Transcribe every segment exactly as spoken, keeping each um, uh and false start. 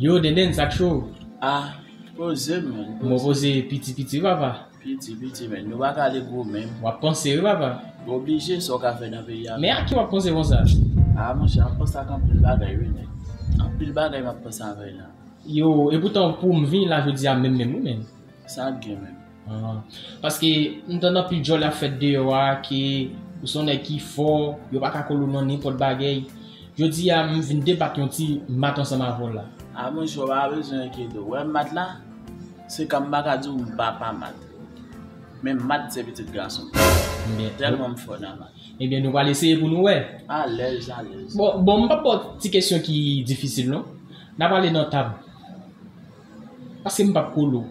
Yo, Denden, sa k cho? Ah, poze, man. Mwen poze piti piti, wi, papa. Piti piti, men nou pa ka ale gwo menm. W ap panse, wi, papa. Oblije, sa w ka fè nan peyi a. Men a ki w ap panse konsa? Ah, monchè, m ap panse ak anpil bagay, wi, nèg. Anpil bagay m ap panse avè l la. Yo, epoutan, pou m vini la jodi a menm menm, wi, menm. Sa k gen menm? Ah, paske m tann anpil djòl ap fèt deyò a, ke ou se yon nèg ki fò, yo pa ka kole w nan nenpòt bagay. Jodi a, m vin debat yon ti mat ansanm avè w la. Ah, monchè, w pa bezwen enkyete w. Wè mat la, se kan m pa ka di w m pa pa mat. Men mat se pitit gason m. Tèlman m fò nan mat. Ebyen, nou pral eseye pou nou wè. Alèz, alèz. Bon, bon, m p ap ba w ti kesyon ki difisil, non. N a prale nan tab. Paske m p ap kole w.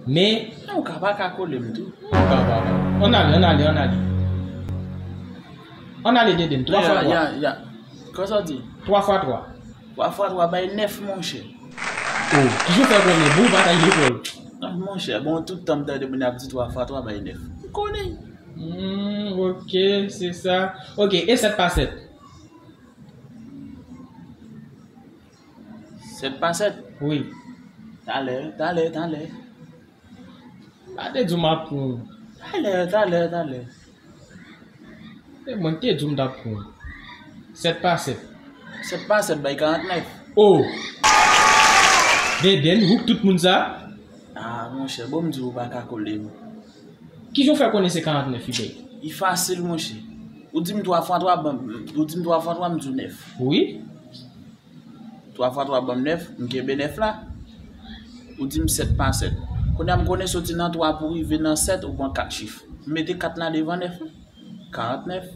Men. Non, ou ka pa ka kole m tou. Ou ka pa. Ann ale, ann ale, ann ale. Ann ale, Denden. Twa fwa twa. Ya, ya, ya. Kòman sa w di? Twa fwa twa. Twa fwa twa bay nèf, monchè. Oh, kijan w fè konnen? Bon, ou pa t al lekòl. Non, monchè, bon, tout tan m tande moun ap di twa fwa twa bay nèf. M konnen. Hmm, ok, se sa. Ok, e sèt pa sèt? Sèt pa sèt? Wi. Talè, talè, talè. Pa te di w m ap pran w. Talè, talè, talè. E mwen ki te di w m t ap pran w. Sèt pa sèt. Sèt pa sèt bay karant nèf. Oh! Denden, ou k tout moun sa? Ah, monchè, bon m di w ou pa ka kole m. Kijan w fè konnen se karant nèf li bay? Li fasil, monchè. Ou di m twa fwa twa, ban m, ou di m twa fwa twa, m di w nèf. Wi. Twa fwa twa ban m nèf, m kenbe nèf la. Ou di m sèt pa sèt. Kounye a m konnen soti nan twa pou rive nan sèt, ou pran kat chif. M mete kat la devan nèf la. Karant nèf.